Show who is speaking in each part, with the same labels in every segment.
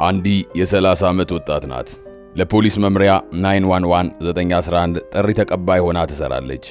Speaker 1: አንዲ የ30 ዓመት ወጣት ናት። ለፖሊስ መምሪያ 911 911 ጥሪ ተቀባይ ሆና ትሰራለች።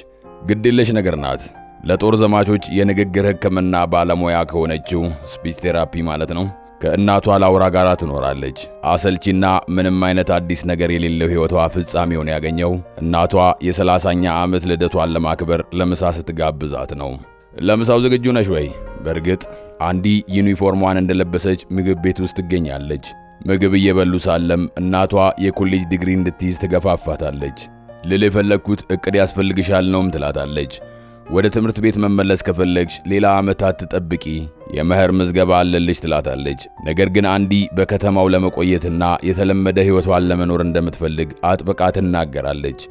Speaker 1: ግድየለሽ ነገር ናት። ለጦር ዘማቾች የንግግር ሕክምና ባለሙያ ከሆነችው፣ speech therapy ማለት ነው፣ ከእናቷ ላውራ ጋር ትኖራለች። አሰልቺና ምንም አይነት አዲስ ነገር የሌለው ሕይወቷ ፍጻሜውን ያገኘው እናቷ የ30ኛ ዓመት ልደቷን ለማክበር ለምሳ ስትጋብዛት ነው። ለምሳው ዝግጁ ነሽ ወይ? በእርግጥ አንዲ ዩኒፎርሟን እንደለበሰች ምግብ ቤት ውስጥ ትገኛለች። ምግብ እየበሉ ሳለም እናቷ የኮሌጅ ዲግሪ እንድትይዝ ትገፋፋታለች። ልል የፈለግኩት እቅድ ያስፈልግሻል ነውም ትላታለች። ወደ ትምህርት ቤት መመለስ ከፈለግሽ ሌላ ዓመታት ትጠብቂ፣ የመኸር ምዝገባ አለልሽ ትላታለች። ነገር ግን አንዲ በከተማው ለመቆየትና የተለመደ ሕይወቷን ለመኖር እንደምትፈልግ አጥብቃ ትናገራለች።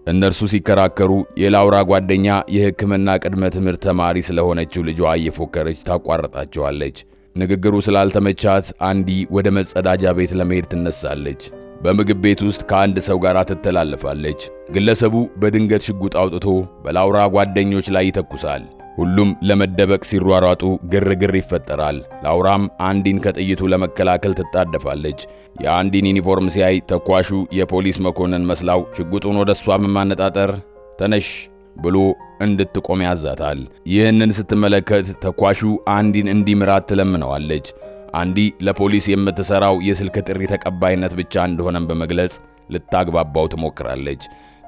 Speaker 1: እነርሱ ሲከራከሩ የላውራ ጓደኛ የሕክምና ቅድመ ትምህርት ተማሪ ስለሆነችው ልጇ እየፎከረች ታቋርጣቸዋለች። ንግግሩ ስላልተመቻት አንዲ ወደ መጸዳጃ ቤት ለመሄድ ትነሳለች። በምግብ ቤት ውስጥ ከአንድ ሰው ጋር ትተላለፋለች። ግለሰቡ በድንገት ሽጉጥ አውጥቶ በላውራ ጓደኞች ላይ ይተኩሳል። ሁሉም ለመደበቅ ሲሯሯጡ ግርግር ይፈጠራል። ላውራም አንዲን ከጥይቱ ለመከላከል ትጣደፋለች። የአንዲን ዩኒፎርም ሲያይ ተኳሹ የፖሊስ መኮንን መስላው ሽጉጡን ወደ እሷ በማነጣጠር ተነሽ ብሎ እንድትቆም ያዛታል። ይህንን ስትመለከት ተኳሹ አንዲን እንዲምራት ትለምነዋለች። አንዲ ለፖሊስ የምትሰራው የስልክ ጥሪ ተቀባይነት ብቻ እንደሆነም በመግለጽ ልታግባባው ትሞክራለች።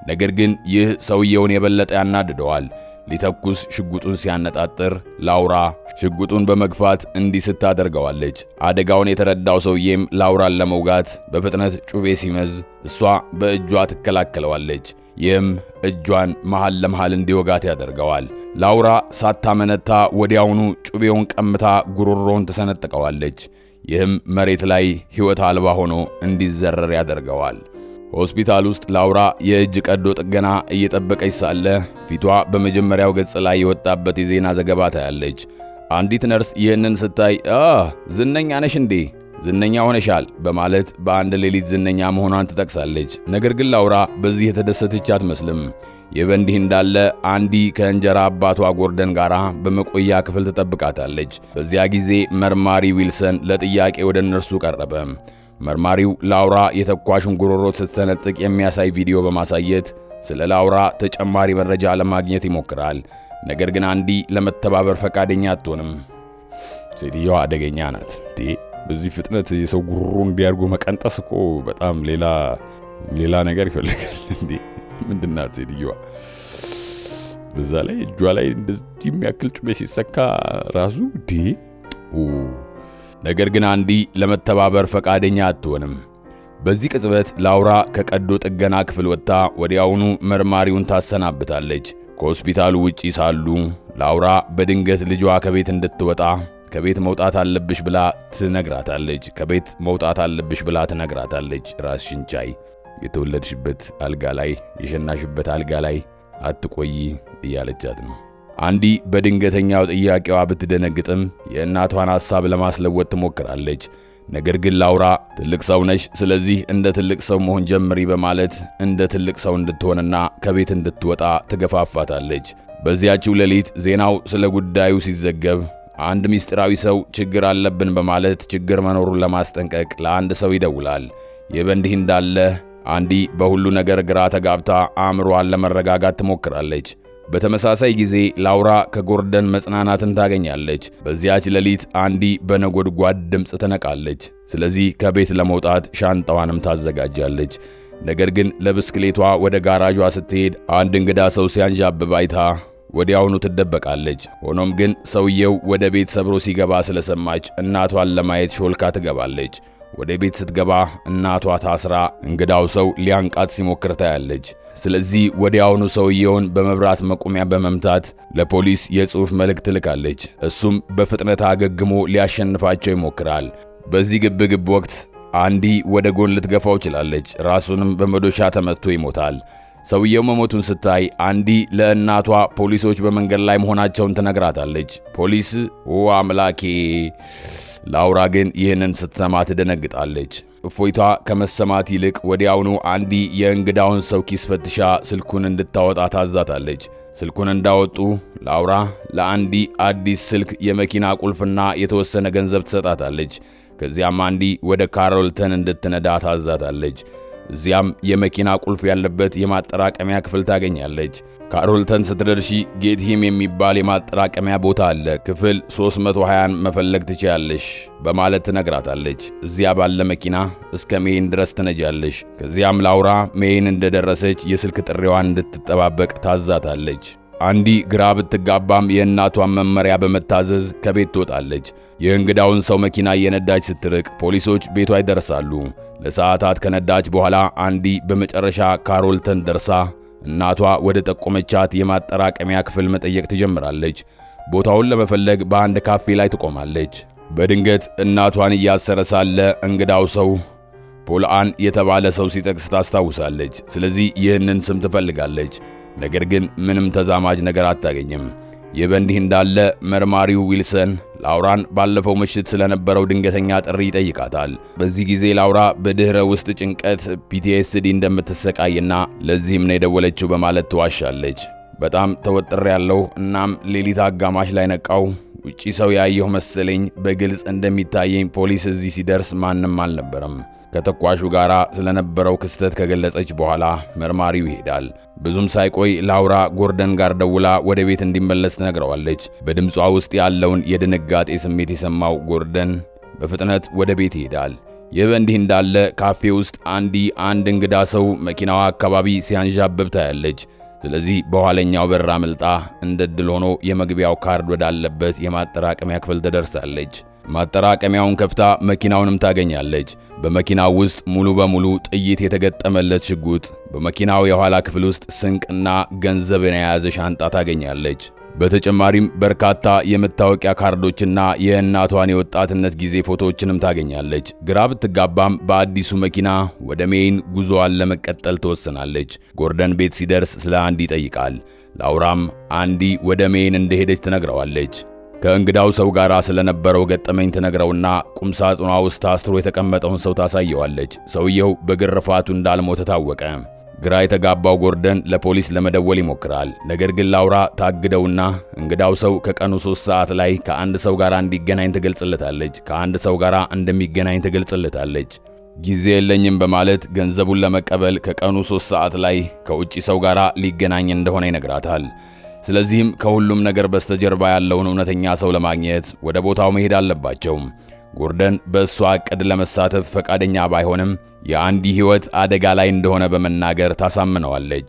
Speaker 1: ነገር ግን ይህ ሰውየውን የበለጠ ያናድደዋል። ሊተኩስ ሽጉጡን ሲያነጣጥር ላውራ ሽጉጡን በመግፋት እንዲስት ታደርገዋለች። አደጋውን የተረዳው ሰውዬም ላውራን ለመውጋት በፍጥነት ጩቤ ሲመዝ እሷ በእጇ ትከላከለዋለች። ይህም እጇን መሃል ለመሃል እንዲወጋት ያደርገዋል። ላውራ ሳታመነታ ወዲያውኑ ጩቤውን ቀምታ ጉሮሮውን ትሰነጥቀዋለች። ይህም መሬት ላይ ሕይወት አልባ ሆኖ እንዲዘረር ያደርገዋል። ሆስፒታል ውስጥ ላውራ የእጅ ቀዶ ጥገና እየጠበቀች ሳለ ፊቷ በመጀመሪያው ገጽ ላይ የወጣበት የዜና ዘገባ ታያለች። አንዲት ነርስ ይህንን ስታይ "አ ዝነኛ ነሽ እንዴ? ዝነኛ ሆነሻል" በማለት በአንድ ሌሊት ዝነኛ መሆኗን ትጠቅሳለች። ነገር ግን ላውራ በዚህ የተደሰተች አትመስልም። ይህ በእንዲህ እንዳለ አንዲ ከእንጀራ አባቷ ጎርደን ጋር በመቆያ ክፍል ትጠብቃታለች። በዚያ ጊዜ መርማሪ ዊልሰን ለጥያቄ ወደ እነርሱ ቀረበ። መርማሪው ላውራ የተኳሹን ጉሮሮ ስትሰነጥቅ የሚያሳይ ቪዲዮ በማሳየት ስለ ላውራ ተጨማሪ መረጃ ለማግኘት ይሞክራል። ነገር ግን አንዲ ለመተባበር ፈቃደኛ አትሆንም። ሴትየዋ አደገኛ ናት።
Speaker 2: በዚህ ፍጥነት የሰው ጉሮሮ እንዲያርጎ መቀንጠስ እኮ በጣም ሌላ ሌላ ነገር ይፈልጋል። እንዴ፣ ምንድናት ሴትየዋ? በዛ ላይ እጇ ላይ እንደዚህ የሚያክል ጩቤ ሲሰካ ራሱ ዴ።
Speaker 1: ነገር ግን አንዲ ለመተባበር ፈቃደኛ አትሆንም። በዚህ ቅጽበት ላውራ ከቀዶ ጥገና ክፍል ወጥታ ወዲያውኑ መርማሪውን ታሰናብታለች። ከሆስፒታሉ ውጪ ሳሉ ላውራ በድንገት ልጇ ከቤት እንድትወጣ ከቤት መውጣት አለብሽ ብላ ትነግራታለች። ከቤት መውጣት አለብሽ ብላ ትነግራታለች። ራስሽን ቻይ፣ የተወለድሽበት አልጋ ላይ፣ የሸናሽበት አልጋ ላይ አትቆይ እያለቻት ነው። አንዲ በድንገተኛው ጥያቄዋ ብትደነግጥም የእናቷን ሐሳብ ለማስለወጥ ትሞክራለች። ነገር ግን ላውራ ትልቅ ሰው ነሽ፣ ስለዚህ እንደ ትልቅ ሰው መሆን ጀምሪ በማለት እንደ ትልቅ ሰው እንድትሆንና ከቤት እንድትወጣ ትገፋፋታለች። በዚያችው ሌሊት ዜናው ስለ ጉዳዩ ሲዘገብ አንድ ምስጢራዊ ሰው ችግር አለብን በማለት ችግር መኖሩን ለማስጠንቀቅ ለአንድ ሰው ይደውላል። ይህ በእንዲህ እንዳለ አንዲ በሁሉ ነገር ግራ ተጋብታ አእምሯን ለመረጋጋት ትሞክራለች። በተመሳሳይ ጊዜ ላውራ ከጎርደን መጽናናትን ታገኛለች። በዚያች ሌሊት አንዲ በነጎድጓድ ድምፅ ትነቃለች። ስለዚህ ከቤት ለመውጣት ሻንጣዋንም ታዘጋጃለች። ነገር ግን ለብስክሌቷ ወደ ጋራዧ ስትሄድ አንድ እንግዳ ሰው ሲያንዣብብ አይታ ወዲያውኑ ትደበቃለች። ሆኖም ግን ሰውየው ወደ ቤት ሰብሮ ሲገባ ስለሰማች እናቷን ለማየት ሾልካ ትገባለች። ወደ ቤት ስትገባ እናቷ ታስራ እንግዳው ሰው ሊያንቃት ሲሞክር ታያለች። ስለዚህ ወዲያውኑ ሰውየውን በመብራት መቆሚያ በመምታት ለፖሊስ የጽሑፍ መልእክት ትልካለች። እሱም በፍጥነት አገግሞ ሊያሸንፋቸው ይሞክራል። በዚህ ግብግብ ወቅት አንዲ ወደ ጎን ልትገፋው ችላለች። ራሱንም በመዶሻ ተመትቶ ይሞታል። ሰውየው መሞቱን ስታይ አንዲ ለእናቷ ፖሊሶች በመንገድ ላይ መሆናቸውን ትነግራታለች። ፖሊስ? ኦ አምላኬ! ላውራ ግን ይህንን ስትሰማ ትደነግጣለች። እፎይታ ከመሰማት ይልቅ ወዲያውኑ አንዲ የእንግዳውን ሰው ኪስ ፈትሻ ስልኩን እንድታወጣ ታዛታለች። ስልኩን እንዳወጡ ላውራ ለአንዲ አዲስ ስልክ፣ የመኪና ቁልፍና የተወሰነ ገንዘብ ትሰጣታለች። ከዚያም አንዲ ወደ ካሮልተን እንድትነዳ ታዛታለች። እዚያም የመኪና ቁልፍ ያለበት የማጠራቀሚያ ክፍል ታገኛለች። ካሮልተን ስትደርሺ ጌትሂም የሚባል የማጠራቀሚያ ቦታ አለ፣ ክፍል 320ን መፈለግ ትችያለሽ በማለት ትነግራታለች። እዚያ ባለ መኪና እስከ ሜይን ድረስ ትነጃለሽ። ከዚያም ላውራ ሜይን እንደደረሰች የስልክ ጥሪዋን እንድትጠባበቅ ታዛታለች። አንዲ ግራ ብትጋባም የእናቷን መመሪያ በመታዘዝ ከቤት ትወጣለች። የእንግዳውን ሰው መኪና እየነዳች ስትርቅ ፖሊሶች ቤቷ ይደርሳሉ። ለሰዓታት ከነዳች በኋላ አንዲ በመጨረሻ ካሮልተን ደርሳ እናቷ ወደ ጠቆመቻት የማጠራቀሚያ ክፍል መጠየቅ ትጀምራለች። ቦታውን ለመፈለግ በአንድ ካፌ ላይ ትቆማለች። በድንገት እናቷን እያሰረ ሳለ እንግዳው ሰው ፖልአን የተባለ ሰው ሲጠቅስ ታስታውሳለች። ስለዚህ ይህንን ስም ትፈልጋለች። ነገር ግን ምንም ተዛማጅ ነገር አታገኝም። ይህ በእንዲህ እንዳለ መርማሪው ዊልሰን ላውራን ባለፈው ምሽት ስለነበረው ድንገተኛ ጥሪ ይጠይቃታል። በዚህ ጊዜ ላውራ በድህረ ውስጥ ጭንቀት PTSD እንደምትሰቃይና ለዚህም ነው የደወለችው በማለት ትዋሻለች። በጣም ተወጥሬያለሁ፣ እናም ሌሊት አጋማሽ ላይ ነቃው። ውጪ ሰው ያየሁ መሰለኝ። በግልጽ እንደሚታየኝ ፖሊስ እዚህ ሲደርስ ማንም አልነበረም። ከተኳሹ ጋር ስለነበረው ክስተት ከገለጸች በኋላ መርማሪው ይሄዳል። ብዙም ሳይቆይ ላውራ ጎርደን ጋር ደውላ ወደ ቤት እንዲመለስ ትነግረዋለች። በድምጿ ውስጥ ያለውን የድንጋጤ ስሜት የሰማው ጎርደን በፍጥነት ወደ ቤት ይሄዳል። ይህ በእንዲህ እንዳለ ካፌ ውስጥ አንዲ አንድ እንግዳ ሰው መኪናዋ አካባቢ ሲያንዣብብ ታያለች። ስለዚህ በኋለኛው በር አምልጣ እንደ ዕድል ሆኖ የመግቢያው ካርድ ወዳለበት የማጠራቀሚያ ክፍል ትደርሳለች። ማጠራቀሚያውን ከፍታ መኪናውንም ታገኛለች። በመኪናው ውስጥ ሙሉ በሙሉ ጥይት የተገጠመለት ሽጉጥ፣ በመኪናው የኋላ ክፍል ውስጥ ስንቅና ገንዘብን የያዘ ሻንጣ ታገኛለች። በተጨማሪም በርካታ የመታወቂያ ካርዶችና የእናቷን የወጣትነት ጊዜ ፎቶዎችንም ታገኛለች። ግራ ብትጋባም በአዲሱ መኪና ወደ ሜይን ጉዞዋን ለመቀጠል ትወስናለች። ጎርደን ቤት ሲደርስ ስለ አንዲ ይጠይቃል። ላውራም አንዲ ወደ ሜይን እንደሄደች ትነግረዋለች። ከእንግዳው ሰው ጋር ስለነበረው ገጠመኝ ትነግረውና ቁም ሳጥኗ ውስጥ ታስሮ የተቀመጠውን ሰው ታሳየዋለች። ሰውየው በግርፋቱ እንዳልሞተ ታወቀ። ግራ የተጋባው ጎርደን ለፖሊስ ለመደወል ይሞክራል። ነገር ግን ላውራ ታግደውና እንግዳው ሰው ከቀኑ 3 ሰዓት ላይ ከአንድ ሰው ጋር እንዲገናኝ ትገልጽለታለች። ከአንድ ሰው ጋር እንደሚገናኝ ትገልጽለታለች። ጊዜ የለኝም በማለት ገንዘቡን ለመቀበል ከቀኑ 3 ሰዓት ላይ ከውጪ ሰው ጋር ሊገናኝ እንደሆነ ይነግራታል። ስለዚህም ከሁሉም ነገር በስተጀርባ ያለውን እውነተኛ ሰው ለማግኘት ወደ ቦታው መሄድ አለባቸው። ጎርደን በእሷ ዕቅድ ለመሳተፍ ፈቃደኛ ባይሆንም የአንዲ ሕይወት አደጋ ላይ እንደሆነ በመናገር ታሳምነዋለች።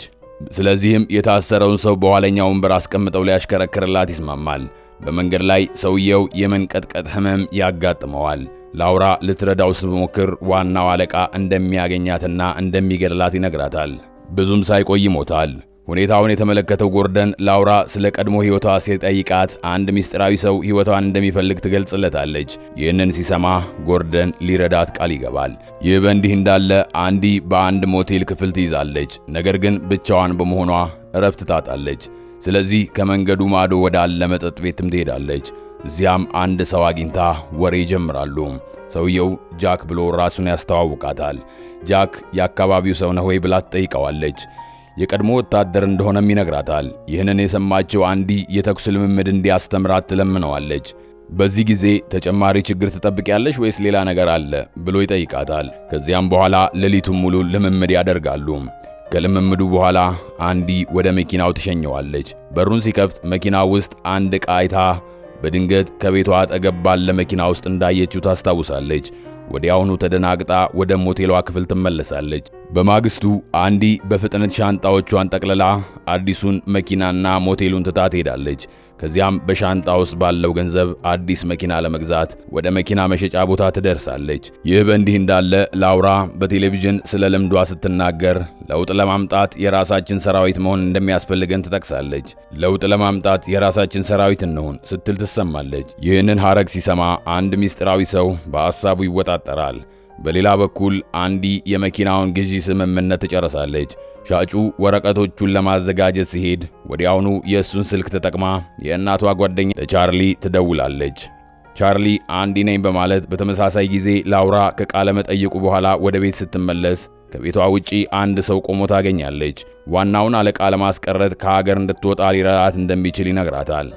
Speaker 1: ስለዚህም የታሰረውን ሰው በኋለኛው ወንበር አስቀምጠው ሊያሽከረክርላት ይስማማል። በመንገድ ላይ ሰውየው የመንቀጥቀጥ ሕመም ያጋጥመዋል። ላውራ ልትረዳው ስትሞክር ዋናው አለቃ እንደሚያገኛትና እንደሚገድላት ይነግራታል። ብዙም ሳይቆይ ይሞታል። ሁኔታውን የተመለከተው ጎርደን ላውራ ስለ ቀድሞ ሕይወቷ ሲጠይቃት አንድ ምስጢራዊ ሰው ሕይወቷን እንደሚፈልግ ትገልጽለታለች። ይህንን ሲሰማ ጎርደን ሊረዳት ቃል ይገባል። ይህ በእንዲህ እንዳለ አንዲ በአንድ ሞቴል ክፍል ትይዛለች። ነገር ግን ብቻዋን በመሆኗ እረፍት ታጣለች። ስለዚህ ከመንገዱ ማዶ ወዳለ መጠጥ ቤትም ትሄዳለች። እዚያም አንድ ሰው አግኝታ ወሬ ይጀምራሉ። ሰውየው ጃክ ብሎ ራሱን ያስተዋውቃታል። ጃክ የአካባቢው ሰው ነህ ወይ ብላ ትጠይቀዋለች። የቀድሞ ወታደር እንደሆነም ይነግራታል። ይህንን የሰማችው አንዲ የተኩስ ልምምድ እንዲያስተምራት ትለምነዋለች። በዚህ ጊዜ ተጨማሪ ችግር ትጠብቂያለሽ ወይስ ሌላ ነገር አለ ብሎ ይጠይቃታል። ከዚያም በኋላ ሌሊቱን ሙሉ ልምምድ ያደርጋሉ። ከልምምዱ በኋላ አንዲ ወደ መኪናው ትሸኘዋለች። በሩን ሲከፍት መኪናው ውስጥ አንድ ዕቃ አይታ በድንገት ከቤቷ አጠገብ ባለ መኪና ውስጥ እንዳየችው ታስታውሳለች። ወዲያውኑ ተደናግጣ ወደ ሞቴሏ ክፍል ትመለሳለች። በማግስቱ አንዲ በፍጥነት ሻንጣዎቿን ጠቅልላ አዲሱን መኪናና ሞቴሉን ትታ ትሄዳለች። ከዚያም በሻንጣ ውስጥ ባለው ገንዘብ አዲስ መኪና ለመግዛት ወደ መኪና መሸጫ ቦታ ትደርሳለች። ይህ በእንዲህ እንዳለ ላውራ በቴሌቪዥን ስለ ልምዷ ስትናገር ለውጥ ለማምጣት የራሳችን ሰራዊት መሆን እንደሚያስፈልገን ትጠቅሳለች። ለውጥ ለማምጣት የራሳችን ሰራዊት እንሁን ስትል ትሰማለች። ይህንን ሐረግ ሲሰማ አንድ ምስጢራዊ ሰው በሐሳቡ ይወጣጠራል። በሌላ በኩል አንዲ የመኪናውን ግዢ ስምምነት ትጨርሳለች። ሻጩ ወረቀቶቹን ለማዘጋጀት ሲሄድ ወዲያውኑ የእሱን ስልክ ተጠቅማ የእናቷ ጓደኛ ለቻርሊ ትደውላለች። ቻርሊ አንዲ ነኝ በማለት በተመሳሳይ ጊዜ ላውራ ከቃለ መጠይቁ በኋላ ወደ ቤት ስትመለስ ከቤቷ ውጪ አንድ ሰው ቆሞ ታገኛለች። ዋናውን አለቃ ለማስቀረት ከሀገር እንድትወጣ ሊረዳት እንደሚችል ይነግራታል።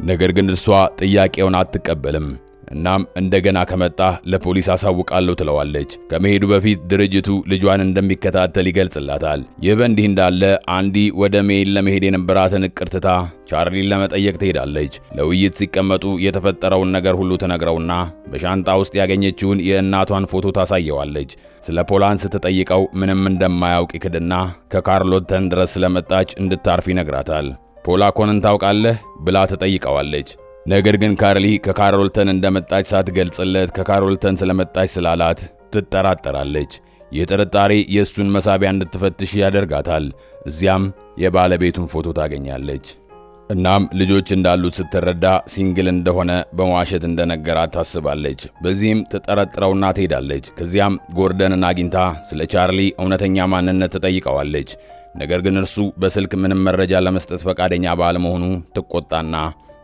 Speaker 1: ነገር ግን እሷ ጥያቄውን አትቀበልም። እናም እንደገና ከመጣህ ለፖሊስ አሳውቃለሁ ትለዋለች። ከመሄዱ በፊት ድርጅቱ ልጇን እንደሚከታተል ይገልጽላታል። ይህ በእንዲህ እንዳለ አንዲ ወደ ሜይን ለመሄድ የነበራትን እቅድ ትታ ቻርሊን ለመጠየቅ ትሄዳለች። ለውይይት ሲቀመጡ የተፈጠረውን ነገር ሁሉ ትነግረውና በሻንጣ ውስጥ ያገኘችውን የእናቷን ፎቶ ታሳየዋለች። ስለ ፖላን ስትጠይቀው ምንም እንደማያውቅ ይክድና ከካርሎተን ድረስ ስለመጣች እንድታርፍ ይነግራታል። ፖላ ኮንን ታውቃለህ ብላ ትጠይቀዋለች። ነገር ግን ካርሊ ከካሮልተን እንደመጣች ሳትገልጽለት ከካሮልተን ስለመጣች ስላላት ትጠራጠራለች። ይህ ጥርጣሬ የእሱን መሳቢያ እንድትፈትሽ ያደርጋታል። እዚያም የባለቤቱን ፎቶ ታገኛለች። እናም ልጆች እንዳሉት ስትረዳ single እንደሆነ በመዋሸት እንደነገራት ታስባለች። በዚህም ትጠረጥረውና ትሄዳለች። ከዚያም ጎርደንን አግኝታ ስለ ቻርሊ እውነተኛ ማንነት ትጠይቀዋለች። ነገር ግን እርሱ በስልክ ምንም መረጃ ለመስጠት ፈቃደኛ ባለመሆኑ ትቆጣና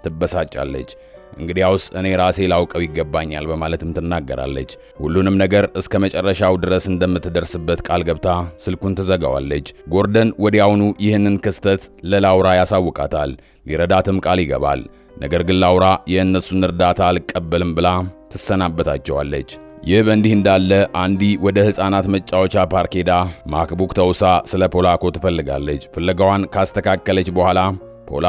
Speaker 1: ትበሳጫለች። እንግዲያውስ እኔ ራሴ ላውቀው ይገባኛል በማለትም ትናገራለች። ሁሉንም ነገር እስከ መጨረሻው ድረስ እንደምትደርስበት ቃል ገብታ ስልኩን ትዘጋዋለች። ጎርደን ወዲያውኑ ይህንን ክስተት ለላውራ ያሳውቃታል። ሊረዳትም ቃል ይገባል። ነገር ግን ላውራ የእነሱን እርዳታ አልቀበልም ብላ ትሰናበታቸዋለች። ይህ በእንዲህ እንዳለ አንዲ ወደ ሕፃናት መጫወቻ ፓርክ ሄዳ MacBook ተውሳ ስለ ፖላኮ ትፈልጋለች። ፍለጋዋን ካስተካከለች በኋላ ፖላ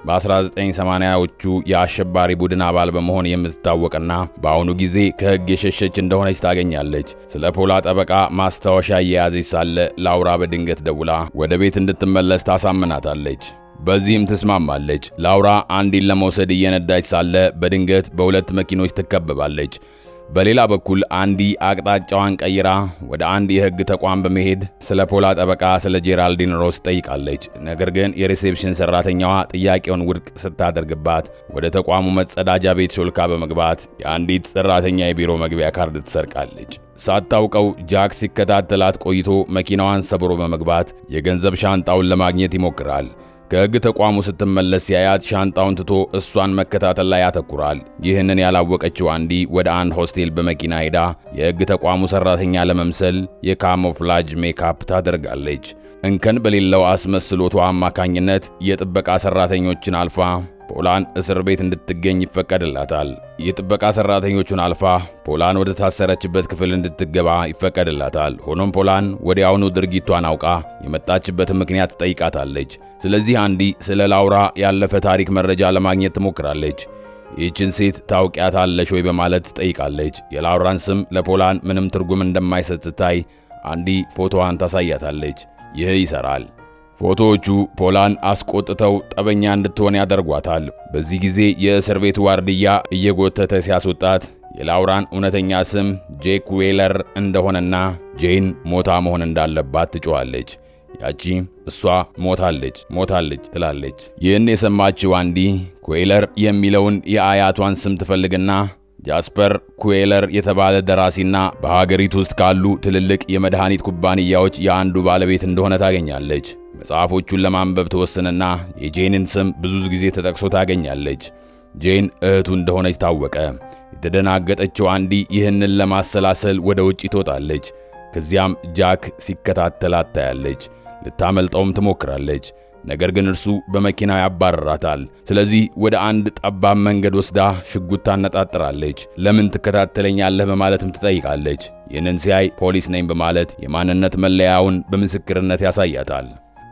Speaker 1: በ1980ዎቹ የአሸባሪ ቡድን አባል በመሆን የምትታወቅና በአሁኑ ጊዜ ከሕግ የሸሸች እንደሆነች ታገኛለች። ስለ ፖላ ጠበቃ ማስታወሻ እየያዘች ሳለ ላውራ በድንገት ደውላ ወደ ቤት እንድትመለስ ታሳምናታለች። በዚህም ትስማማለች። ላውራ አንዲን ለመውሰድ እየነዳች ሳለ በድንገት በሁለት መኪኖች ትከበባለች። በሌላ በኩል አንዲ አቅጣጫዋን ቀይራ ወደ አንድ የሕግ ተቋም በመሄድ ስለ ፖላ ጠበቃ ስለ ጄራልዲን ሮስ ጠይቃለች። ነገር ግን የ reception ሰራተኛዋ ጥያቄውን ውድቅ ስታደርግባት ወደ ተቋሙ መጸዳጃ ቤት ሾልካ በመግባት የአንዲት ሰራተኛ የቢሮ መግቢያ ካርድ ትሰርቃለች። ሳታውቀው ጃክ ሲከታተላት ቆይቶ መኪናዋን ሰብሮ በመግባት የገንዘብ ሻንጣውን ለማግኘት ይሞክራል። ከሕግ ተቋሙ ስትመለስ ሲያያት ሻንጣውን ትቶ እሷን መከታተል ላይ ያተኩራል። ይህንን ያላወቀችው አንዲ ወደ አንድ ሆስቴል በመኪና ሄዳ የሕግ ተቋሙ ሰራተኛ ለመምሰል የ camouflage makeup ታደርጋለች። እንከን በሌለው አስመስሎቷ አማካኝነት የጥበቃ ሰራተኞችን አልፋ ፖላን እስር ቤት እንድትገኝ ይፈቀድላታል። የጥበቃ ሰራተኞቹን አልፋ ፖላን ወደ ታሰረችበት ክፍል እንድትገባ ይፈቀድላታል። ሆኖም ፖላን ወዲያውኑ ድርጊቷን አውቃ የመጣችበትን ምክንያት ትጠይቃታለች። ስለዚህ አንዲ ስለ ላውራ ያለፈ ታሪክ መረጃ ለማግኘት ትሞክራለች። ይህችን ሴት ታውቂያታለሽ ወይ በማለት ትጠይቃለች። የላውራን ስም ለፖላን ምንም ትርጉም እንደማይሰጥ ስታይ አንዲ ፎቶዋን ታሳያታለች። ይህ ይሰራል። ፎቶዎቹ ፖላን አስቆጥተው ጠበኛ እንድትሆን ያደርጓታል። በዚህ ጊዜ የእስር ቤቱ ዋርድያ እየጎተተ ሲያስወጣት የላውራን እውነተኛ ስም ጄክ ዌለር እንደሆነና ጄን ሞታ መሆን እንዳለባት ትጮኻለች። ያቺ እሷ ሞታለች ሞታለች ትላለች። ይህን የሰማችው አንዲ ኩዌለር የሚለውን የአያቷን ስም ትፈልግና ጃስፐር ኩዌለር የተባለ ደራሲና በሀገሪቱ ውስጥ ካሉ ትልልቅ የመድኃኒት ኩባንያዎች የአንዱ ባለቤት እንደሆነ ታገኛለች። መጽሐፎቹን ለማንበብ ትወስንና የጄንን ስም ብዙ ጊዜ ተጠቅሶ ታገኛለች። ጄን እህቱ እንደሆነች ታወቀ። የተደናገጠችው አንዲ ይህንን ለማሰላሰል ወደ ውጪ ትወጣለች። ከዚያም ጃክ ሲከታተላት ታያለች። ልታመልጠውም ትሞክራለች። ነገር ግን እርሱ በመኪናው ያባረራታል። ስለዚህ ወደ አንድ ጠባብ መንገድ ወስዳ ሽጉጥ ታነጣጥራለች። ለምን ትከታተለኛለህ በማለትም ትጠይቃለች። ይህንን ሲያይ ፖሊስ ነኝ በማለት የማንነት መለያውን በምስክርነት ያሳያታል።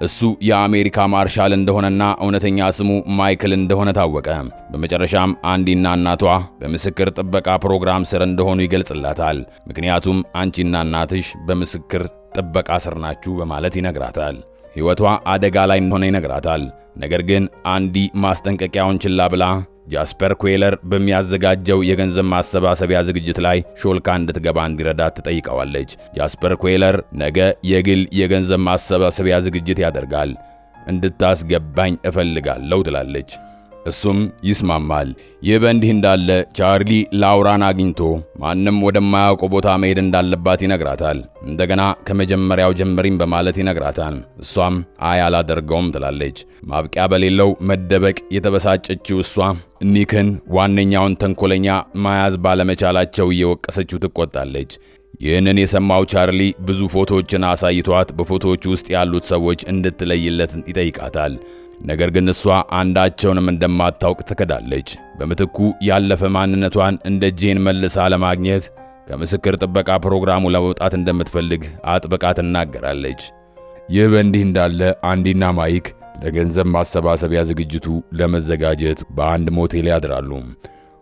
Speaker 1: እሱ የአሜሪካ ማርሻል እንደሆነና እውነተኛ ስሙ ማይክል እንደሆነ ታወቀ። በመጨረሻም አንዲና እናቷ በምስክር ጥበቃ ፕሮግራም ስር እንደሆኑ ይገልጽላታል። ምክንያቱም አንቺና እናትሽ በምስክር ጥበቃ ስር ናችሁ በማለት ይነግራታል። ሕይወቷ አደጋ ላይ እንደሆነ ይነግራታል። ነገር ግን አንዲ ማስጠንቀቂያውን ችላ ብላ ጃስፐር ኩዌለር በሚያዘጋጀው የገንዘብ ማሰባሰቢያ ዝግጅት ላይ ሾልካ እንድትገባ እንዲረዳት ትጠይቀዋለች። ጃስፐር ኩዌለር ነገ የግል የገንዘብ ማሰባሰቢያ ዝግጅት ያደርጋል፣ እንድታስገባኝ እፈልጋለሁ ትላለች። እሱም ይስማማል። ይህ በእንዲህ እንዳለ ቻርሊ ላውራን አግኝቶ ማንም ወደማያውቀው ቦታ መሄድ እንዳለባት ይነግራታል። እንደገና ከመጀመሪያው ጀምሪም በማለት ይነግራታል። እሷም አይ አላደርገውም ትላለች። ማብቂያ በሌለው መደበቅ የተበሳጨችው እሷ ኒክን ዋነኛውን ተንኮለኛ መያዝ ባለመቻላቸው እየወቀሰችው ትቆጣለች። ይህንን የሰማው ቻርሊ ብዙ ፎቶዎችን አሳይቷት በፎቶዎቹ ውስጥ ያሉት ሰዎች እንድትለይለት ይጠይቃታል። ነገር ግን እሷ አንዳቸውንም እንደማታውቅ ትክዳለች። በምትኩ ያለፈ ማንነቷን እንደ ጄን መልሳ ለማግኘት ከምስክር ጥበቃ ፕሮግራሙ ለመውጣት እንደምትፈልግ አጥብቃ ትናገራለች። ይህ በእንዲህ እንዳለ አንዲና ማይክ ለገንዘብ ማሰባሰቢያ ዝግጅቱ ለመዘጋጀት በአንድ ሞቴል ያድራሉ።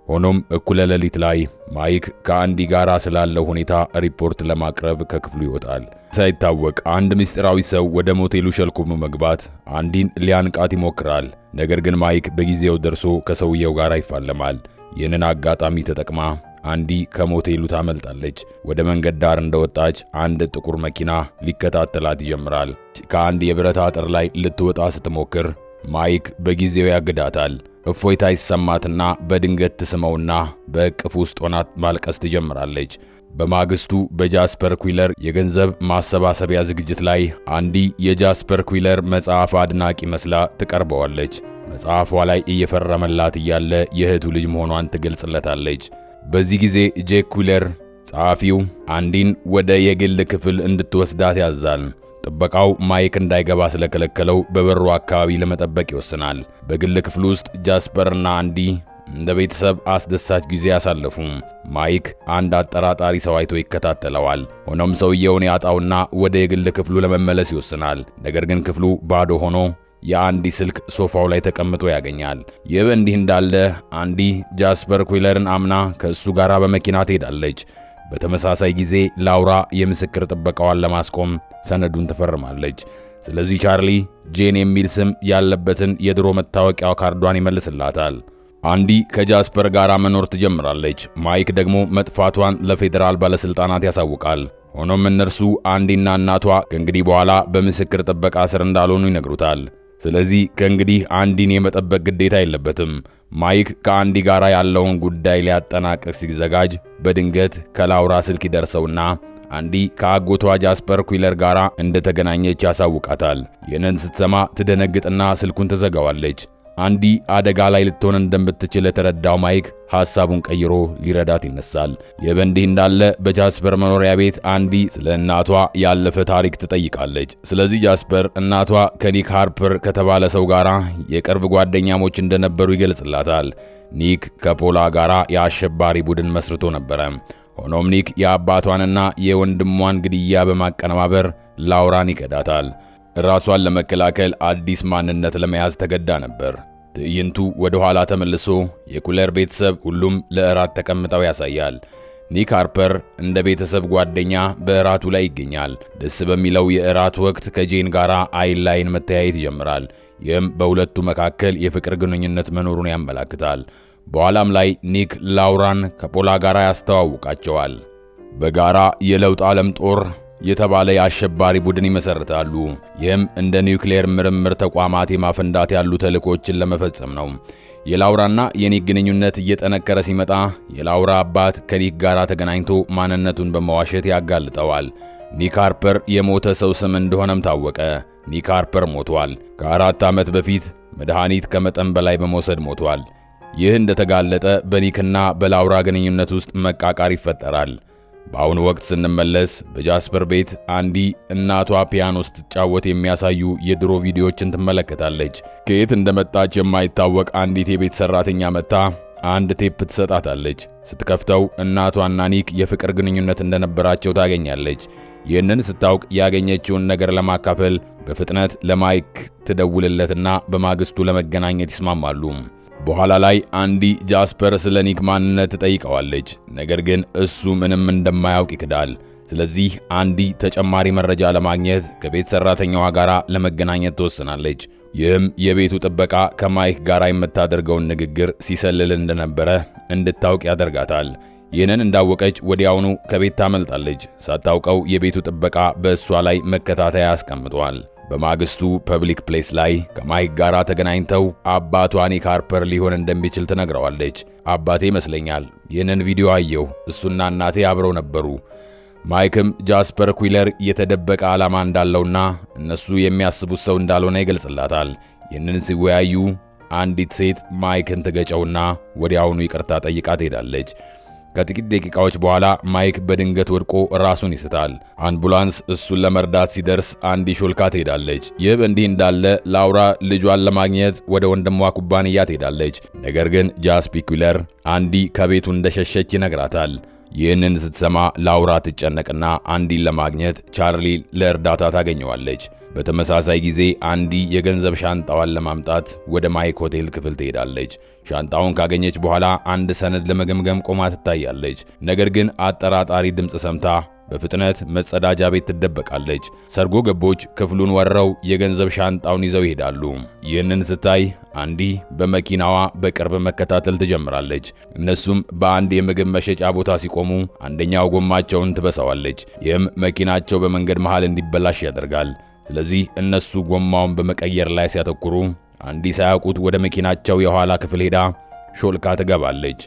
Speaker 1: ሆኖም እኩለ ሌሊት ላይ ማይክ ከአንዲ ጋር ስላለው ሁኔታ ሪፖርት ለማቅረብ ከክፍሉ ይወጣል። ሳይታወቅ አንድ ምስጢራዊ ሰው ወደ ሞቴሉ ሾልኮ በመግባት አንዲን ሊያንቃት ይሞክራል። ነገር ግን ማይክ በጊዜው ደርሶ ከሰውየው ጋር ይፋለማል። ይህንን አጋጣሚ ተጠቅማ አንዲ ከሞቴሉ ታመልጣለች። ወደ መንገድ ዳር እንደወጣች አንድ ጥቁር መኪና ሊከታተላት ይጀምራል። ከአንድ የብረት አጥር ላይ ልትወጣ ስትሞክር ማይክ በጊዜው ያግዳታል። እፎይታ ይሰማትና በድንገት ትስመውና በእቅፉ ውስጥ ሆና ማልቀስ ትጀምራለች። በማግስቱ በጃስፐር ኩዊለር የገንዘብ ማሰባሰቢያ ዝግጅት ላይ አንዲ የጃስፐር ኩዊለር መጽሐፍ አድናቂ መስላ ትቀርበዋለች። መጽሐፏ ላይ እየፈረመላት እያለ የእህቱ ልጅ መሆኗን ትገልጽለታለች። በዚህ ጊዜ ጄክ ኩዊለር ጸሐፊው አንዲን ወደ የግል ክፍል እንድትወስዳት ያዛል። ጥበቃው ማይክ እንዳይገባ ስለከለከለው በበሩ አካባቢ ለመጠበቅ ይወስናል። በግል ክፍል ውስጥ ጃስፐርና አንዲ እንደ ቤተሰብ አስደሳች ጊዜ ያሳለፉ። ማይክ አንድ አጠራጣሪ ሰው አይቶ ይከታተለዋል። ሆኖም ሰውየውን ያጣውና ወደ የግል ክፍሉ ለመመለስ ይወስናል። ነገር ግን ክፍሉ ባዶ ሆኖ የአንዲ ስልክ ሶፋው ላይ ተቀምጦ ያገኛል። ይህ በእንዲህ እንዳለ አንዲ ጃስፐር ኩዊለርን አምና ከእሱ ጋር በመኪና ትሄዳለች። በተመሳሳይ ጊዜ ላውራ የምስክር ጥበቃዋን ለማስቆም ሰነዱን ትፈርማለች። ስለዚህ ቻርሊ ጄን የሚል ስም ያለበትን የድሮ መታወቂያ ካርዷን ይመልስላታል። አንዲ ከጃስፐር ጋር መኖር ትጀምራለች። ማይክ ደግሞ መጥፋቷን ለፌዴራል ባለስልጣናት ያሳውቃል። ሆኖም እነርሱ አንዲና እናቷ ከእንግዲህ በኋላ በምስክር ጥበቃ ስር እንዳልሆኑ ይነግሩታል። ስለዚህ ከእንግዲህ አንዲን የመጠበቅ ግዴታ የለበትም። ማይክ ከአንዲ ጋር ያለውን ጉዳይ ሊያጠናቅቅ ሲዘጋጅ በድንገት ከላውራ ስልክ ይደርሰውና አንዲ ከአጎቷ ጃስፐር ኩዊለር ጋር እንደተገናኘች ያሳውቃታል። ይህንን ስትሰማ ትደነግጥና ስልኩን ትዘጋዋለች። አንዲ አደጋ ላይ ልትሆን እንደምትችል የተረዳው ማይክ ሐሳቡን ቀይሮ ሊረዳት ይነሳል። ይህ በእንዲህ እንዳለ በጃስፐር መኖሪያ ቤት አንዲ ስለ እናቷ ያለፈ ታሪክ ትጠይቃለች። ስለዚህ ጃስፐር እናቷ ከኒክ ሃርፐር ከተባለ ሰው ጋር የቅርብ ጓደኛሞች እንደነበሩ ይገልጽላታል። ኒክ ከፖላ ጋራ የአሸባሪ ቡድን መስርቶ ነበረ። ሆኖም ኒክ የአባቷንና የወንድሟን ግድያ በማቀነባበር ላውራን ይከዳታል። ራሷን ለመከላከል አዲስ ማንነት ለመያዝ ተገዳ ነበር። ትዕይንቱ ወደ ኋላ ተመልሶ የኩለር ቤተሰብ ሁሉም ለእራት ተቀምጠው ያሳያል። ኒክ ሃርፐር እንደ ቤተሰብ ጓደኛ በእራቱ ላይ ይገኛል። ደስ በሚለው የእራት ወቅት ከጄን ጋር አይን ላይን መተያየት ይጀምራል። ይህም በሁለቱ መካከል የፍቅር ግንኙነት መኖሩን ያመላክታል። በኋላም ላይ ኒክ ላውራን ከፖላ ጋር ያስተዋውቃቸዋል። በጋራ የለውጥ ዓለም ጦር የተባለ የአሸባሪ ቡድን ይመሰርታሉ። ይህም እንደ ኒውክሌር ምርምር ተቋማት የማፈንዳት ያሉ ተልእኮችን ለመፈጸም ነው። የላውራና የኒክ ግንኙነት እየጠነከረ ሲመጣ የላውራ አባት ከኒክ ጋር ተገናኝቶ ማንነቱን በመዋሸት ያጋልጠዋል። ኒክ ሃርፐር የሞተ ሰው ስም እንደሆነም ታወቀ። ኒክ ሃርፐር ሞቷል። ከ4 ዓመት በፊት መድኃኒት ከመጠን በላይ በመውሰድ ሞቷል። ይህ እንደተጋለጠ በኒክና በላውራ ግንኙነት ውስጥ መቃቃር ይፈጠራል። በአሁኑ ወቅት ስንመለስ በጃስፐር ቤት አንዲ እናቷ ፒያኖ ስትጫወት የሚያሳዩ የድሮ ቪዲዮዎችን ትመለከታለች። ከየት እንደመጣች የማይታወቅ አንዲት የቤት ሰራተኛ መጥታ አንድ ቴፕ ትሰጣታለች። ስትከፍተው እናቷና ኒክ የፍቅር ግንኙነት እንደነበራቸው ታገኛለች። ይህንን ስታውቅ ያገኘችውን ነገር ለማካፈል በፍጥነት ለማይክ ትደውልለትና በማግስቱ ለመገናኘት ይስማማሉ። በኋላ ላይ አንዲ ጃስፐር ስለ ኒክ ማንነት ትጠይቀዋለች። ነገር ግን እሱ ምንም እንደማያውቅ ይክዳል። ስለዚህ አንዲ ተጨማሪ መረጃ ለማግኘት ከቤት ሰራተኛዋ ጋር ለመገናኘት ትወስናለች። ይህም የቤቱ ጥበቃ ከማይክ ጋር የምታደርገውን ንግግር ሲሰልል እንደነበረ እንድታውቅ ያደርጋታል። ይህንን እንዳወቀች ወዲያውኑ ከቤት ታመልጣለች። ሳታውቀው የቤቱ ጥበቃ በእሷ ላይ መከታተያ አስቀምጧል። በማግስቱ public place ላይ ከማይክ ጋር ተገናኝተው አባቷ ኒክ ሃርፐር ሊሆን እንደሚችል ትነግረዋለች። አባቴ ይመስለኛል፣ ይህንን ቪዲዮ አየሁ፣ እሱና እናቴ አብረው ነበሩ። ማይክም ጃስፐር ኩዊለር የተደበቀ ዓላማ እንዳለውና እነሱ የሚያስቡት ሰው እንዳልሆነ ይገልጽላታል። ይህንን ሲወያዩ አንዲት ሴት ማይክን ትገጨውና ወዲያውኑ ይቅርታ ጠይቃ ትሄዳለች። ከጥቂት ደቂቃዎች በኋላ ማይክ በድንገት ወድቆ ራሱን ይስታል። አምቡላንስ እሱን ለመርዳት ሲደርስ አንዲ ሾልካ ትሄዳለች። ይህ በእንዲህ እንዳለ ላውራ ልጇን ለማግኘት ወደ ወንድሟ ኩባንያ ትሄዳለች። ነገር ግን ጃስፒ ኩለር አንዲ ከቤቱ እንደሸሸች ይነግራታል። ይህንን ስትሰማ ላውራ ትጨነቅና አንዲን ለማግኘት ቻርሊ ለእርዳታ ታገኘዋለች። በተመሳሳይ ጊዜ አንዲ የገንዘብ ሻንጣዋን ለማምጣት ወደ ማይክ ሆቴል ክፍል ትሄዳለች። ሻንጣውን ካገኘች በኋላ አንድ ሰነድ ለመገምገም ቆማ ትታያለች። ነገር ግን አጠራጣሪ ድምፅ ሰምታ በፍጥነት መጸዳጃ ቤት ትደበቃለች። ሰርጎ ገቦች ክፍሉን ወረው የገንዘብ ሻንጣውን ይዘው ይሄዳሉ። ይህንን ስታይ አንዲ በመኪናዋ በቅርብ መከታተል ትጀምራለች። እነሱም በአንድ የምግብ መሸጫ ቦታ ሲቆሙ አንደኛው ጎማቸውን ትበሳዋለች። ይህም መኪናቸው በመንገድ መሃል እንዲበላሽ ያደርጋል። ስለዚህ እነሱ ጎማውን በመቀየር ላይ ሲያተኩሩ አንዲ ሳያውቁት ወደ መኪናቸው የኋላ ክፍል ሄዳ ሾልካ ትገባለች።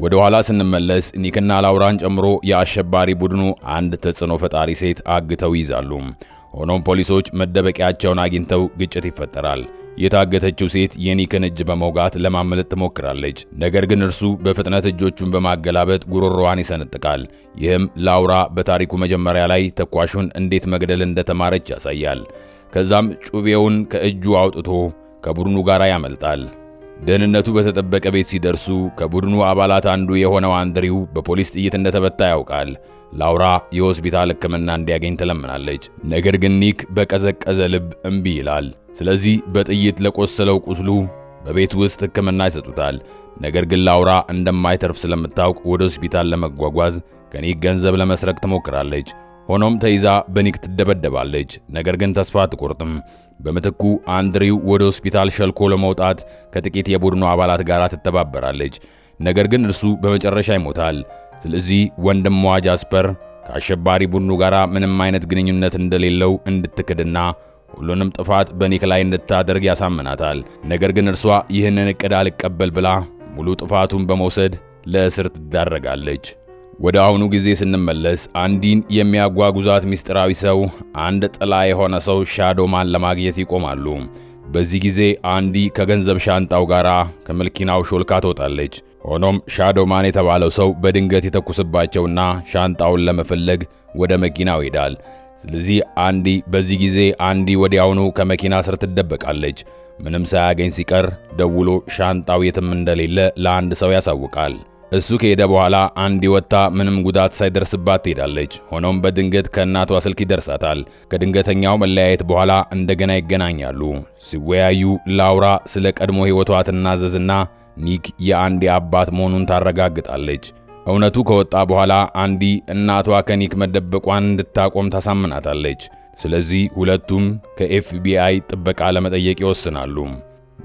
Speaker 1: ወደ ኋላ ስንመለስ ኒክና ላውራን ጨምሮ የአሸባሪ ቡድኑ አንድ ተጽዕኖ ፈጣሪ ሴት አግተው ይይዛሉ። ሆኖም ፖሊሶች መደበቂያቸውን አግኝተው ግጭት ይፈጠራል። የታገተችው ሴት የኒክን እጅ በመውጋት ለማምለጥ ትሞክራለች። ነገር ግን እርሱ በፍጥነት እጆቹን በማገላበጥ ጉሮሮዋን ይሰነጥቃል። ይህም ላውራ በታሪኩ መጀመሪያ ላይ ተኳሹን እንዴት መግደል እንደተማረች ያሳያል። ከዛም ጩቤውን ከእጁ አውጥቶ ከቡድኑ ጋር ያመልጣል። ደህንነቱ በተጠበቀ ቤት ሲደርሱ ከቡድኑ አባላት አንዱ የሆነው አንድሪው በፖሊስ ጥይት እንደተመታ ያውቃል። ላውራ የሆስፒታል ሕክምና እንዲያገኝ ትለምናለች። ነገር ግን ኒክ በቀዘቀዘ ልብ እምቢ ይላል። ስለዚህ በጥይት ለቆሰለው ቁስሉ በቤት ውስጥ ሕክምና ይሰጡታል። ነገር ግን ላውራ እንደማይተርፍ ስለምታውቅ ወደ ሆስፒታል ለመጓጓዝ ከኒክ ገንዘብ ለመስረቅ ትሞክራለች። ሆኖም ተይዛ በኒክ ትደበደባለች። ነገር ግን ተስፋ አትቆርጥም። በምትኩ አንድሪው ወደ ሆስፒታል ሸልኮ ለመውጣት ከጥቂት የቡድኑ አባላት ጋር ትተባበራለች። ነገር ግን እርሱ በመጨረሻ ይሞታል። ስለዚህ ወንድሟ ጃስፐር ከአሸባሪ ቡድኑ ጋር ምንም አይነት ግንኙነት እንደሌለው እንድትክድና ሁሉንም ጥፋት በኒክ ላይ እንድታደርግ ያሳምናታል። ነገር ግን እርሷ ይህንን እቅድ አልቀበል ብላ ሙሉ ጥፋቱን በመውሰድ ለእስር ትዳረጋለች። ወደ አሁኑ ጊዜ ስንመለስ አንዲን የሚያጓጉዛት ምስጢራዊ ሰው አንድ ጥላ የሆነ ሰው ሻዶማን ለማግኘት ይቆማሉ። በዚህ ጊዜ አንዲ ከገንዘብ ሻንጣው ጋር ከመኪናው ሾልካ ትወጣለች። ሆኖም ሻዶማን የተባለው ሰው በድንገት የተኩስባቸውና ሻንጣውን ለመፈለግ ወደ መኪናው ይሄዳል። ስለዚህ አንዲ በዚህ ጊዜ አንዲ ወዲያውኑ ከመኪና ስር ትደበቃለች። ምንም ሳያገኝ ሲቀር ደውሎ ሻንጣው የትም እንደሌለ ለአንድ ሰው ያሳውቃል። እሱ ከሄደ በኋላ አንዲ ወጥታ ምንም ጉዳት ሳይደርስባት ትሄዳለች። ሆኖም በድንገት ከእናቷ ስልክ ይደርሳታል። ከድንገተኛው መለያየት በኋላ እንደገና ይገናኛሉ። ሲወያዩ ላውራ ስለ ቀድሞ ሕይወቷ ትናዘዝና ኒክ የአንዲ አባት መሆኑን ታረጋግጣለች። እውነቱ ከወጣ በኋላ አንዲ እናቷ ከኒክ መደበቋን እንድታቆም ታሳምናታለች። ስለዚህ ሁለቱም ከኤፍቢአይ ጥበቃ ለመጠየቅ ይወስናሉ።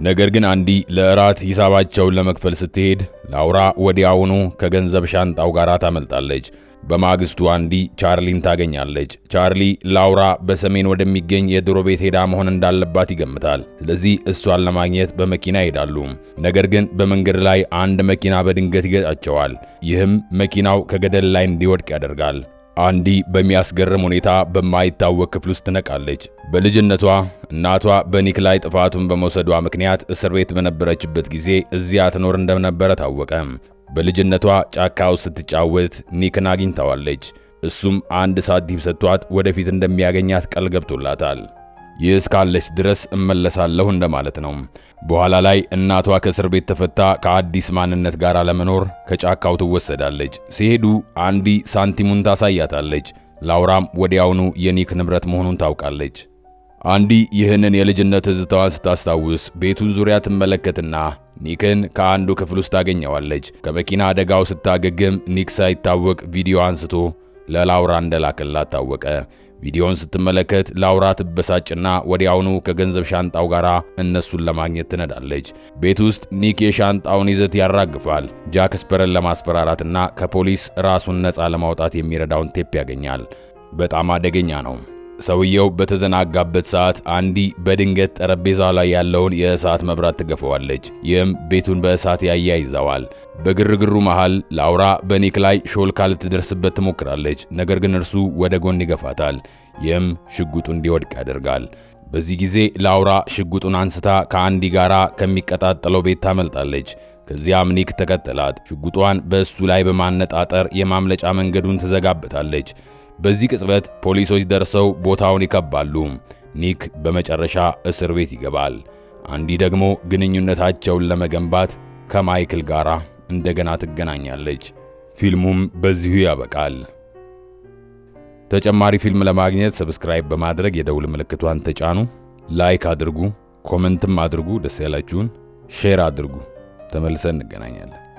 Speaker 1: ነገር ግን አንዲ ለእራት ሂሳባቸውን ለመክፈል ስትሄድ ላውራ ወዲያውኑ ከገንዘብ ሻንጣው ጋር ታመልጣለች። በማግስቱ አንዲ ቻርሊን ታገኛለች። ቻርሊ ላውራ በሰሜን ወደሚገኝ የድሮ ቤት ሄዳ መሆን እንዳለባት ይገምታል። ስለዚህ እሷን ለማግኘት በመኪና ይሄዳሉ። ነገር ግን በመንገድ ላይ አንድ መኪና በድንገት ይገጫቸዋል። ይህም መኪናው ከገደል ላይ እንዲወድቅ ያደርጋል። አንዲ በሚያስገርም ሁኔታ በማይታወቅ ክፍል ውስጥ ትነቃለች። በልጅነቷ እናቷ በኒክ ላይ ጥፋቱን በመውሰዷ ምክንያት እስር ቤት በነበረችበት ጊዜ እዚያ ትኖር እንደነበረ ታወቀ። በልጅነቷ ጫካ ውስጥ ስትጫወት ኒክን አግኝታዋለች። እሱም አንድ ሳንቲም ሰጥቷት ወደፊት እንደሚያገኛት ቃል ገብቶላታል። ይህ እስካለች ድረስ እመለሳለሁ እንደማለት ነው። በኋላ ላይ እናቷ ከእስር ቤት ተፈታ ከአዲስ ማንነት ጋር ለመኖር ከጫካው ትወሰዳለች። ሲሄዱ አንዲ ሳንቲሙን ታሳያታለች። ላውራም ወዲያውኑ የኒክ ንብረት መሆኑን ታውቃለች። አንዲ ይህንን የልጅነት ትዝታዋን ስታስታውስ ቤቱን ዙሪያ ትመለከትና ኒክን ከአንዱ ክፍል ውስጥ ታገኘዋለች። ከመኪና አደጋው ስታገግም ኒክ ሳይታወቅ ቪዲዮ አንስቶ ለላውራ እንደላከላት ታወቀ። ቪዲዮውን ስትመለከት ላውራ ትበሳጭና ወዲያውኑ ከገንዘብ ሻንጣው ጋር እነሱን ለማግኘት ትነዳለች። ቤት ውስጥ ኒክ የሻንጣውን ይዘት ያራግፋል። ጃክስፐርን ለማስፈራራትና ከፖሊስ ራሱን ነፃ ለማውጣት የሚረዳውን ቴፕ ያገኛል። በጣም አደገኛ ነው። ሰውየው በተዘናጋበት ሰዓት አንዲ በድንገት ጠረጴዛው ላይ ያለውን የእሳት መብራት ትገፈዋለች። ይህም ቤቱን በእሳት ያያይዘዋል። በግርግሩ መሃል ላውራ በኒክ ላይ ሾልካ ልትደርስበት ትሞክራለች። ነገር ግን እርሱ ወደ ጎን ይገፋታል። ይህም ሽጉጡ እንዲወድቅ ያደርጋል። በዚህ ጊዜ ላውራ ሽጉጡን አንስታ ከአንዲ ጋራ ከሚቀጣጠለው ቤት ታመልጣለች። ከዚያም ኒክ ተከተላት። ሽጉጧን በእሱ ላይ በማነጣጠር የማምለጫ መንገዱን ትዘጋበታለች። በዚህ ቅጽበት ፖሊሶች ደርሰው ቦታውን ይከባሉ። ኒክ በመጨረሻ እስር ቤት ይገባል። አንዲ ደግሞ ግንኙነታቸውን ለመገንባት ከማይክል ጋር እንደገና ትገናኛለች። ፊልሙም በዚሁ ያበቃል። ተጨማሪ ፊልም ለማግኘት subscribe በማድረግ የደውል ምልክቷን ተጫኑ። Like አድርጉ፣ comment ም አድርጉ፣ ደስ ያላችሁን share አድርጉ። ተመልሰን እንገናኛለን።